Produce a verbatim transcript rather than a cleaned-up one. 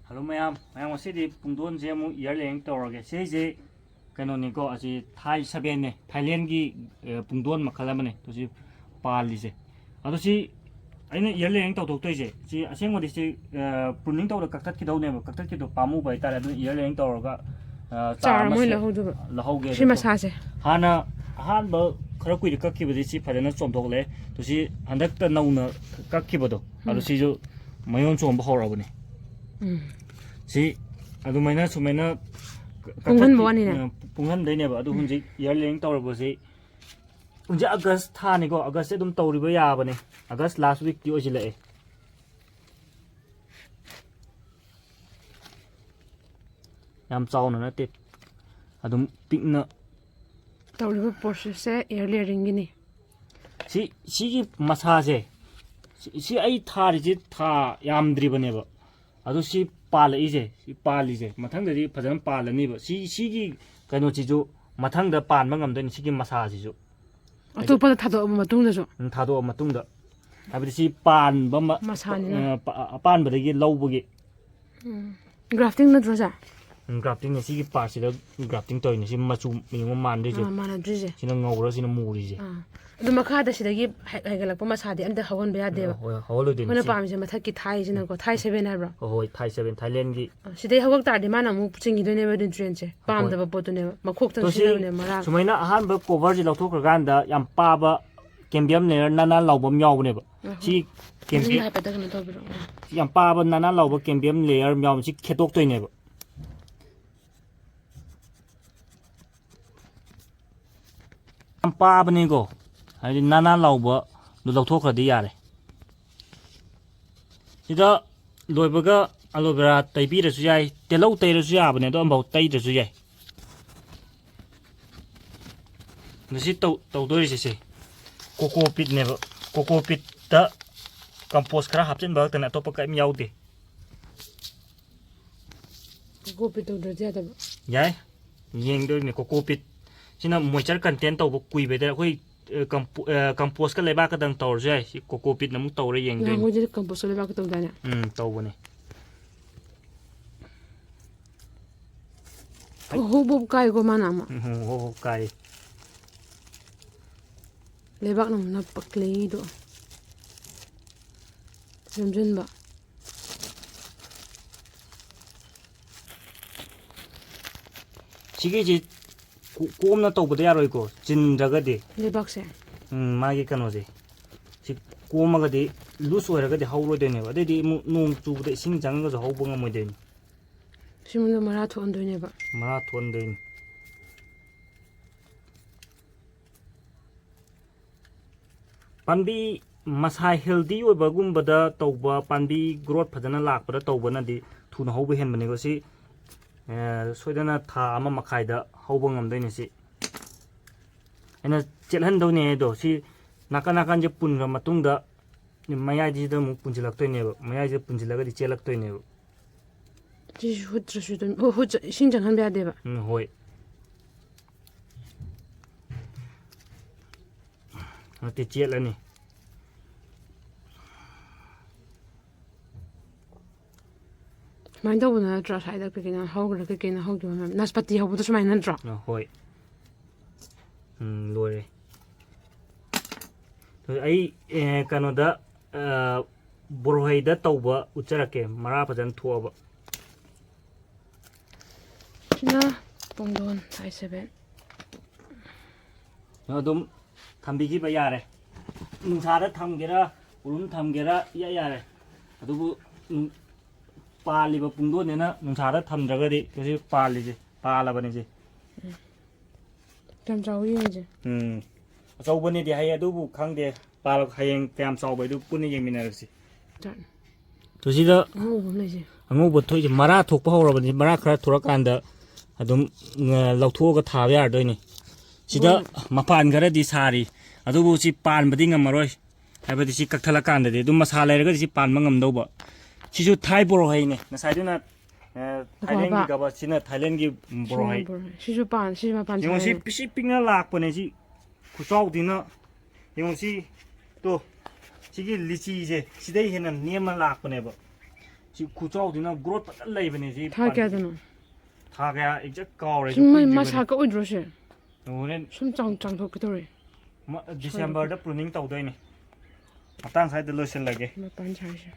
Hello ꯃꯌꯥꯝ, ꯃꯌꯥꯝ ꯉꯁꯤꯗꯤ ꯄꯨꯡꯗꯣꯟꯁꯦ ꯑꯃꯨꯛ ꯏꯌꯔ ꯂꯦꯌꯔꯤꯡ ꯇꯧꯔꯒꯦ꯫ ꯁꯤꯁꯦ ꯀꯩꯅꯣꯅꯤꯀꯣ, ꯑꯁꯤ ꯊꯥꯏ ꯁꯕꯦꯟꯅꯦ, ꯊꯥꯏꯂꯦꯟꯒꯤ, ꯑ, ꯄꯨꯡꯗꯣꯟ ꯃꯈꯜ ꯑꯃꯅꯦ꯫ ꯑꯗꯨ ꯁꯤ ꯄꯥꯜꯂꯤꯁꯦ꯫ ꯑꯗꯣ ꯁꯤ ꯑꯩꯅ ꯏꯌꯔ ꯂꯦꯌꯔꯤꯡ ꯇꯧꯊꯣꯛꯇꯣꯏꯁꯦ, ꯁꯤ ꯑꯁꯦꯡꯕꯗꯤ ꯁꯤ, ꯑ, ꯄ꯭ꯔꯨꯅꯤꯡ ꯇꯧꯔꯒ ꯀꯛꯊꯠꯈꯤꯗꯧꯅꯦꯕ, ꯀꯛꯊꯠꯈꯤꯗꯣ ꯄꯥꯝꯃꯨꯕ ꯍꯥꯏꯇꯥꯔꯦ꯫ ꯑꯗꯨꯅ ꯏꯌꯔ ꯂꯦꯌꯔꯤꯡ ꯇꯧꯔꯒ, ꯑ, ꯆꯥꯔ ꯆꯥꯔ ꯑꯃ ꯃꯣꯏ ꯁꯦ-, ꯂꯧꯍꯧꯗꯣꯏꯕ꯫ ꯂꯧꯍꯧꯒꯦ꯫ ꯁꯤ ꯑꯗꯣ ꯃꯁꯥꯁꯦ꯫ ꯍꯥꯟꯅ ꯑꯍꯥꯟꯕ ꯈꯔ ꯀꯨꯏꯅ ꯀꯛꯈꯤꯕꯗꯤ ꯁꯤ ꯐꯖꯅ ꯆꯣꯝꯊꯣꯛꯂꯛꯑꯦ꯫ ꯑꯗꯨ ꯁꯤ ꯍꯟꯗꯛꯇ ꯅꯧꯅ ꯀꯛꯈꯤꯕꯗꯣ, ꯑꯗꯨ ꯎꯝ꯫ ꯁꯤꯁꯨ ꯃꯌꯣꯟ ꯆꯣꯡꯕ ꯍꯧꯔꯕꯅꯦ꯫ ꯎꯝ꯫ ꯁꯤ ꯑꯗꯨꯃꯥꯏꯅ ꯁꯨꯃꯥꯏꯅ ꯀꯛꯊꯠꯈꯤ-, ꯄꯨꯡꯍꯟꯕ ꯋꯥꯅꯤꯅꯦ꯫ ꯑ, ꯄꯨꯡꯍꯟꯗꯣꯏꯅꯦꯕ꯫ ꯑꯗꯨ ꯎꯝ꯫ ꯍꯧꯖꯤꯛ ꯏꯌꯔ ꯂꯦꯌꯔꯤꯡ ꯇꯧꯔꯕꯁꯤ ꯍꯧꯖꯤꯛ ꯑꯥꯒꯁ ꯊꯥꯅꯤꯀꯣ, ꯑꯥꯒꯁꯁꯦ ꯑꯗꯨꯝ ꯇꯧꯔꯤꯕ ꯌꯥꯕꯅꯦ꯫ August last ꯋꯤꯛꯇꯤ ꯑꯣꯏꯁꯤꯜꯂꯛꯑꯦ꯫ ꯌꯥꯝ ꯆꯥꯎꯅ ꯅꯠꯇꯦ, ꯑꯗꯨꯝ ꯄꯤꯛꯅ꯫ ꯇꯧꯔꯤꯕ ꯄ꯭ꯔꯣꯁꯦꯁꯁꯦ ꯏꯌꯔ ꯂꯦꯌꯔꯤꯡꯒꯤꯅꯤ꯫ ꯁꯤ, ꯁꯤꯒꯤ ꯃꯁꯥꯁꯦ, ꯁꯤ, ꯁꯤ ꯑꯩ ꯊꯥꯔꯤꯁꯤ ꯊꯥ ꯌꯥꯝꯗ꯭ꯔꯤꯕꯅꯦꯕ꯫ ꯑꯗꯨ ꯁꯤ ꯄꯥꯜꯂꯛꯏꯁꯦ, ꯁꯤ ꯄꯥꯜꯂꯤꯁꯦ, ꯃꯊꯪꯗꯗꯤ ꯐꯖꯅ ꯄꯥꯜꯂꯅꯤꯕ꯫ ꯁꯤ, ꯁꯤꯒꯤ ꯀꯩꯅꯣꯁꯤꯁꯨ ꯃꯊꯪꯗ ꯄꯥꯟꯕ ꯉꯝꯗꯣꯏꯅꯤ, ꯁꯤꯒꯤ ꯃꯁꯥꯁꯤꯁꯨ꯫ ꯍꯥꯏꯗꯤ ꯑꯇꯣꯞꯄꯗ ꯊꯥꯗꯣꯛꯑꯕ ꯃꯇꯨꯡꯗꯁꯨ? ꯎꯝ, ꯊꯥꯗꯣꯛꯑ ꯃꯇꯨꯡꯗ꯫ ꯍꯥꯏꯕꯗꯤ ꯁꯤ ꯄꯥꯟꯕ ꯃ-, ꯃꯁꯥꯅꯤꯅ꯫ ꯑ, ꯄ-, ꯑꯄꯥꯟꯕꯗꯒꯤ ꯂꯧꯕꯒꯤ꯫ ꯎꯝ꯫ ꯒ꯭ꯔꯥꯐꯇꯤꯡ ꯅꯠꯇ꯭ꯔꯣ ꯁꯦ? ꯎꯝ, ꯒ꯭ꯔꯥꯐꯇꯤꯡꯅꯦ꯫ ꯁꯤꯒꯤ ꯄꯥꯔꯠꯁꯤꯗ ꯒ꯭ꯔꯥꯐꯇꯤꯡ ꯇꯧꯔꯤꯅꯦ꯫ ꯁꯤ ꯃꯆꯨ ꯌꯦꯡꯉꯣ ꯃꯥꯟꯗ꯭ꯔꯤꯁꯦ꯫ ꯑꯥ, ꯃꯥꯟꯅꯗ꯭ꯔꯤꯁꯦ꯫ ꯁꯤꯅ ꯉꯧꯔ ꯁꯤꯅ ꯃꯨꯔꯤꯁꯦ꯫ ꯑꯥ꯫ ꯑꯗꯨ ꯃꯈꯥꯗ ꯁꯤꯗꯒꯤ ꯍꯥꯏ-, ꯍꯥꯏꯒꯠꯂꯛꯄ ꯃꯁꯥꯗꯤ ꯑꯝꯇ ꯍꯧꯍꯟꯕ ꯌꯥꯗꯦꯕ꯫ ꯍꯣꯏ, ꯍꯧꯍꯜꯂꯣꯏꯗꯣꯏꯅꯦ ꯑꯩꯈꯣꯏꯅ ꯁꯤ꯫ ꯄꯥꯝꯃꯤꯁꯦ ꯃꯊꯛꯀꯤ ꯊꯥꯏꯁꯤꯅꯀꯣ, ꯊꯥꯏ ꯁꯕꯦꯟ ꯍꯥꯏꯕ꯭ꯔꯣ? ꯍꯣꯏ, ꯍꯣꯏ, ꯊꯥꯏ ꯁꯕꯦꯟ, ꯊꯥꯏꯂꯦꯟꯒꯤ꯫ ꯑꯥ, ꯁꯤꯗꯩ ꯍꯧꯒꯠ ꯇꯥꯔꯗꯤ ꯃꯥꯅ ꯑꯃꯨꯛ ꯆꯤꯡꯈꯤꯗꯣꯏꯅꯦꯕ nutrientꯁꯦ꯫ ꯍꯣꯏ꯫ ꯄꯥꯝꯗꯕ ꯄꯣꯠꯇꯨꯅꯦꯕ꯫ ꯃꯈꯣꯛꯇꯪ ꯑꯗꯣ ꯁꯤ ꯁꯤꯖꯤꯟꯅꯕꯅꯦꯕ ꯃꯔꯥ꯫ ꯁꯨꯃꯥꯏꯅ ꯑꯍꯥꯟꯕ coverꯁꯦ ꯂꯧꯊꯣꯛꯈ꯭ꯔꯀꯥꯟꯗ ꯌꯥꯝ ꯄꯥꯕ cambium layer ꯅꯥꯟ ꯅꯥꯟ ꯂꯥꯎꯕ ꯑꯃ ꯌꯥꯎꯕꯅꯦꯕ꯫ ꯑꯥ, ꯁꯤ ꯍꯣꯏ꯫ cambium ꯍꯥꯏꯐꯦꯠꯇ ꯀꯩꯅꯣ ꯇꯧꯕꯤꯔꯛꯑꯣ꯫ ꯁꯤ ꯌꯥꯝ ꯄꯥꯕ ꯅꯥꯟ ꯅꯥꯟ ꯂꯥꯎꯕ cambium layer ꯃꯌꯥꯝꯁꯤ ꯈꯦꯠꯇꯣꯛꯇꯣꯏꯅꯦꯕ꯫ ꯌꯥꯝ ꯄꯥꯕꯅꯤꯀꯣ, ꯍꯥꯏꯗꯤ ꯅꯥꯟ ꯅꯥꯟ ꯂꯥꯎꯕꯗꯨ ꯂꯧꯊꯣꯛꯈ꯭ꯔꯗꯤ ꯌꯥꯔꯦ꯫ ꯁꯤꯗ ꯂꯣꯏꯕꯒ aloe vera ꯇꯩꯕꯤꯔꯁꯨ ꯌꯥꯏ, ꯇꯤꯜꯍꯧ ꯇꯩꯔꯁꯨ ꯌꯥꯕꯅꯦ, ꯑꯗꯣ ꯑꯃꯐꯥꯎ ꯇꯩꯗ꯭ꯔꯁꯨ ꯌꯥꯏ꯫ ꯑꯗ ꯁꯤ ꯇꯧ-, ꯇꯧꯗꯣꯔꯤꯁꯦ ꯁꯤ coco peatꯅꯦꯕ꯫ Coco peatꯇ compost ꯈꯔ ꯍꯥꯞꯆꯤꯟꯕ ꯈꯛꯇꯅꯦ, ꯑꯇꯣꯞꯄ ꯀꯔꯤꯝ ꯌꯥꯎꯗꯦ꯫ Coco peat ꯇꯧꯗ꯭ꯔꯗꯤ ꯌꯥꯗꯕ? ꯌꯥꯏ, ꯌꯦꯡꯗꯣꯏꯅꯦ꯫ Coco peat ꯁꯤꯅ moisture contain ꯇꯧꯕ ꯀꯨꯏꯕꯩꯗ ꯑꯩꯈꯣꯏ, ꯑ, compo-, ꯑ, compost ꯀ ꯂꯩꯕꯥꯛꯀꯗꯪ ꯇꯧꯔꯁꯨ ꯌꯥꯏ꯫ ꯁꯤ coco peatꯅ ꯑꯃꯨꯛ ꯇꯧꯔ ꯌꯦꯡꯗꯣꯏꯅꯦ꯫ ꯅꯍꯥꯟꯈꯣꯏꯗꯤ compost ꯀ ꯂꯩꯕꯥꯛꯀ ꯇꯧꯗꯥꯏꯅꯦ? ꯎꯝ, ꯇꯧꯕꯅꯦ꯫ ꯍꯣ, ꯍꯣ, ꯕꯣꯕ ꯀꯥꯏꯀꯣ ꯃꯥꯅ ꯑꯃ꯫ ꯎꯝ, ꯍꯣ, ꯍꯣ, ꯀꯥꯏ꯫ ꯂꯩꯕꯥꯛꯅ ꯑꯃꯨꯛ ꯅꯞꯄ clay ꯗꯣ꯫ ꯌꯣꯝꯁꯤꯟꯕ꯫ ꯁꯤꯒꯤꯁꯤ ꯀꯣ-, ꯀꯣꯝꯅ ꯇꯧꯕꯗ ꯌꯥꯔꯣꯏꯀꯣ, ꯆꯤꯟꯗ꯭ꯔꯒꯗꯤ꯫ ꯂꯩꯕꯥꯛꯁꯦ? ꯎꯝ, ꯃꯥꯒꯤ ꯀꯩꯅꯣꯁꯦ꯫ ꯁꯤ ꯀꯣꯝꯃꯒꯗꯤ, loose ꯑꯣꯏꯔꯒꯗꯤ ꯍꯧꯔꯣꯏꯗꯣꯏꯅꯦꯕ꯫ ꯑꯗꯩꯗꯤ ꯑꯃꯨꯛ ꯅꯣꯡ ꯆꯨꯕꯗ ꯏꯁꯤꯡ ꯆꯪꯉꯒꯁꯨ ꯍꯧꯕ ꯉꯝꯃꯣꯏꯗꯣꯏꯅꯤ꯫ ꯁꯤ ꯃꯅꯨꯡꯗ ꯃꯔꯥ ꯊꯣꯛꯍꯟꯗꯣꯏꯅꯦꯕ꯫ ꯃꯔꯥ ꯊꯣꯛꯍꯟꯗꯣꯏꯅꯤ꯫ ꯄꯥꯝꯕꯤ ꯃꯁꯥ healthy ꯑꯣꯏꯕꯒꯨꯝꯕꯗ ꯇꯧꯕ, ꯄꯥꯝꯕꯤ growth ꯐꯖꯅ ꯂꯥꯛꯄꯗ ꯇꯧꯕꯅꯗꯤ ꯊꯨꯅ ꯍꯧꯕ ꯍꯦꯟꯕꯅꯤꯀꯣ꯫ ꯁꯤ, ꯑꯦ, ꯁꯣꯏꯗꯅ ꯊꯥ ꯑꯃ ꯃꯈꯥꯏꯗ ꯍꯧꯕ ꯉꯝꯗꯣꯏꯅꯤ꯫ ꯁꯤ ꯑꯩꯅ ꯆꯦꯠꯍꯟꯗꯧꯅꯦ ꯑꯗꯣ꯫ ꯁꯤ ꯅꯥꯀꯟ ꯅꯥꯀꯟꯁꯦ ꯄꯨꯟꯈ꯭ꯔ ꯃꯇꯨꯡꯗ ꯃꯌꯥꯏꯁꯤꯗ ꯑꯃꯨꯛ ꯄꯨꯟꯁꯤꯜꯂꯛꯇꯣꯏꯅꯦꯕ꯫ ꯃꯌꯥꯏꯁꯤꯗ ꯄꯨꯟꯁꯤꯜꯂꯒꯗꯤ ꯆꯦꯜꯂꯛꯇꯣꯏꯅꯦꯕ꯫ ꯁꯤꯁꯨ ꯍꯨꯠꯇ꯭ꯔꯁꯨ ꯑꯗꯨꯝ, ꯍꯨ-, ꯍꯨꯠ-, ꯏꯁꯤꯡ ꯆꯪꯍꯟꯕ ꯌꯥꯗꯦꯕ꯫ ꯎꯝ, ꯍꯣꯏ꯫ ꯅꯠꯇꯦ, ꯆꯦꯠꯂꯅꯤ꯫ ꯁꯨꯃꯥꯏꯅ ꯇꯧꯕꯗꯣ ꯅꯠꯇ꯭ꯔꯣ? ꯁ꯭ꯋꯥꯏꯗ ꯀꯩ ꯀꯩꯅꯣ ꯍꯧꯈ꯭ꯔ, ꯀꯩ ꯀꯩꯅꯣ ꯍꯧꯈꯤꯕ ꯃꯌꯥꯝ, ꯅꯥꯁꯄꯥꯇꯤ ꯍꯧꯕꯗꯣ ꯁꯨꯃꯥꯏꯅ ꯅꯠꯇ꯭ꯔꯣ? ꯑ, ꯍꯣꯏ꯫ ꯎꯝ, ꯂꯣꯏꯔꯦ꯫ ꯑꯩ, ꯑꯦ, ꯀꯩꯅꯣꯗ, ꯑ, ꯕꯣꯔꯣꯍꯩꯗ ꯇꯧꯕ ꯎꯠꯆꯔꯛꯀꯦ, ꯃꯔꯥ ꯐꯖꯅ ꯊꯣꯛꯑꯕ꯫ ꯁꯤꯅ ꯄꯨꯡꯗꯣꯟ, size seven꯫ ꯑꯗꯨꯝ ꯊꯝꯕꯤꯈꯤꯕ ꯌꯥꯔꯦ꯫ ꯅꯨꯡꯁꯥꯗ ꯊꯝꯒꯦꯔꯥ, ꯎꯔꯨꯝ ꯊꯝꯒꯦꯔꯥ, ꯏꯌꯥ ꯌꯥꯔꯦ꯫ ꯑꯗꯨꯕꯨ, ꯎꯝ, ꯄꯥꯜꯂꯤꯕ ꯄꯨꯡꯗꯣꯟꯅꯤꯅ ꯅꯨꯡꯁꯥꯗ ꯊꯝꯗ꯭ꯔꯒꯗꯤ ꯀꯩꯁꯨ ꯄꯥꯜꯂꯤꯁꯦ, ꯄꯥꯜꯂꯕꯅꯤ ꯁꯦ꯫ ꯌꯥꯝ ꯆꯥꯎꯋꯤ ꯌꯦꯡꯁꯦ꯫ ꯎꯝ꯫ ꯑꯆꯧꯕꯅꯦꯗꯤ ꯍꯥꯏꯌꯦ, ꯑꯗꯨꯕꯨ ꯈꯪꯗꯦ꯫ ꯄꯥꯜꯂ-, ꯍꯌꯦꯡ ꯀꯌꯥꯝ ꯆꯥꯎꯕ ꯍꯥꯏꯗꯨ ꯄꯨꯟꯅ ꯌꯦꯡꯃꯤꯟꯅꯔꯁꯤ꯫ ꯇꯣ ꯁꯤꯗ ꯑꯉꯧꯕ ꯑꯃ ꯂꯩꯁꯦ꯫ ꯑꯉꯧꯕ ꯊꯣꯛꯏꯁꯦ ꯃꯔꯥ ꯊꯣꯛꯄ ꯍꯧꯔꯕꯅꯤ꯫ ꯃꯔꯥ ꯈꯔ ꯊꯣꯛꯂꯛꯀꯥꯟꯗ ꯑꯗꯨꯝ, ꯑ, ꯂꯧꯊꯣꯛꯑꯒ ꯊꯥꯕ ꯌꯥꯔꯗꯣꯏꯅꯤ꯫ ꯁꯤꯗ ꯃꯄꯥꯟ ꯈꯔꯗꯤ ꯁꯥꯔꯤ, ꯑꯗꯨꯕꯨ ꯁꯤ ꯄꯥꯟꯕꯗꯤ ꯉꯝꯃꯔꯣꯏ꯫ ꯍꯥꯏꯕꯗꯤ ꯁꯤ ꯀꯛꯊꯠꯂꯀꯥꯟꯗꯗꯤ ꯑꯗꯨꯝ ꯃꯁꯥ ꯂꯩꯔꯒꯗꯤ ꯁꯤ ꯄꯥꯟꯕ ꯉꯝꯗꯧꯕ꯫ ꯁꯤꯁꯨ ꯊꯥꯏ ꯕꯣꯔꯣꯍꯩꯅꯦ꯫ ꯉꯁꯥꯏꯗꯨꯅ, ꯑ, ꯊꯥꯏꯂꯦꯟꯒꯤ ꯀꯕ, ꯁꯤꯅ ꯊꯥꯏꯂꯦꯟꯒꯤ ꯕꯣꯔꯣꯍꯩ꯫ ꯁꯤꯁꯨ ꯄꯥꯟ, ꯁꯤꯁꯨ ꯃꯄꯥꯟ ꯌꯦꯡꯉꯣ, ꯁꯤ ꯁꯥꯔꯦ꯫ ꯄꯤꯁꯤꯛ ꯄꯤꯛꯅ ꯂꯥꯛꯄꯅꯦ꯫ ꯁꯤ ꯈꯨꯆꯥꯎꯗꯤꯅ ꯌꯦꯡꯉꯣ ꯁꯤ, ꯇꯣ, ꯁꯤꯒꯤ ꯂꯤꯆꯤꯁꯦ ꯁꯤꯗꯩ ꯍꯦꯟꯅ ꯅꯦꯝꯅ ꯂꯥꯛꯄꯅꯦꯕ꯫ ꯁꯤ ꯈꯨꯆꯥꯎꯗꯤꯅ growth ꯐꯖꯅ ꯂꯩꯕꯅꯦ ꯁꯤ ꯊꯥ ꯄꯥꯝꯕꯤꯁꯦ꯫ ꯀꯌꯥꯗꯅꯣ? ꯊꯥ ꯀꯌꯥ exact ꯀꯥꯎꯔꯦ꯫ ꯁꯨꯝ ꯃ- ꯃꯁꯥ ꯀꯛꯑꯣꯏꯗ꯭ꯔꯣ ꯁꯦ? ꯍꯣꯔꯦꯟ ꯁꯨꯝ ꯆꯥꯎ ꯆꯥꯎꯊꯣꯛꯀꯦ ꯇꯧꯔꯦ꯫ ꯃ- December ꯗ pruning ꯇꯧꯗꯣꯏꯅꯦ꯫ ꯃꯇꯥꯡ ꯁ꯭ꯋꯥꯏꯗ ꯂꯣꯏꯁꯤꯜꯂꯒꯦ꯫ ꯃꯄꯥꯟ ꯁꯥꯏꯁꯦ꯫